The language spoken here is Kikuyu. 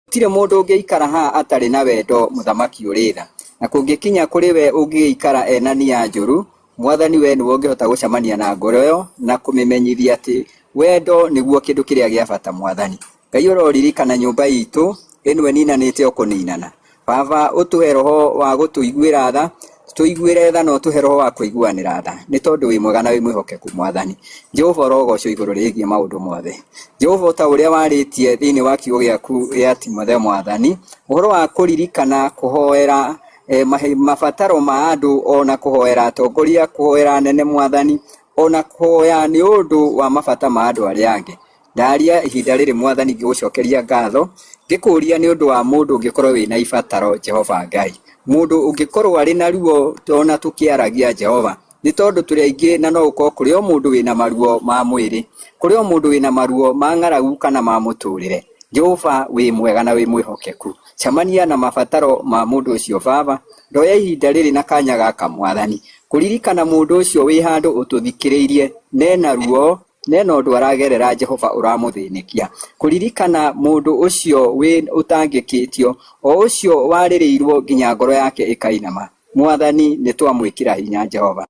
Gũtirĩ mũndũ ũngĩikara haha atarĩ na wendo mũthamaki ũrĩ tha. Na kũngĩkinya kũrĩ we ũngĩgĩikara ena nia njũru, Mwathani we nĩwe ũngĩhota gũcemania na ngoro ĩyo na kũmĩmenyithia atĩ wendo nĩguo kĩndũ kĩrĩa gĩa bata Mwathani. Ngai ũroririkana nyũmba itũ ĩno ĩninanĩte o kũninana. Baba ũtũhe roho wa gũtũiguĩra tha, tũiguĩre tha na ũtũhe roho wa kũiguanĩra tha, nĩ tondũ wĩ mwega na wĩ mwĩhokeku Mwathani. Jehova ũrogocwo igũrũ rĩgiĩ maũndũ mothe. Jehova o ta ũrĩa warĩtie thĩinĩ wa kiugo gĩaku gĩa Timotheo Mwathani, ũhoro wa kũririkana kũhoera mabataro ma andũ ona kũhoera atongoria, kũhoera anene Mwathani, ona kũhoya nĩ ũndũ wa mabata ma andũ arĩa angĩ. Ndaria ihinda rĩrĩ Mwathani ngĩgũcokeria ngatho, ngĩkũria nĩ ũndũ wa mũndũ ũngĩkorwo wĩna ibataro Jehova Ngai. Mũndũ ũngĩkorwo arĩ na ruo ona tũkĩaragia Jehova, nĩ tondũ tũrĩ aingĩ na no gũkorwo kũrĩ o mũndũ wĩna maruo ma mwĩrĩ, kũrĩ o mũndũ wĩna maruo ma ng'aragu kana ma mũtũrĩre. Jehova wĩ mwega na wĩ mwĩhokeku. Cemania na mabataro ma mũndũ ũcio Baba, ndoya ihinda rĩrĩ na kanya gaka Mwathani, kũririkana mũndũ ũcio wĩ handũ ũtũthikĩrĩirie nena ruo nena ũndũ aragerera Jehova ũramũthĩnĩkia. Kũririkana mũndũ ũcio wĩ ũtangĩkĩtio, o ũcio warĩrĩirwo nginya ngoro yake ĩkainama. Mwathani nĩ twamwĩkĩra hinya Jehova.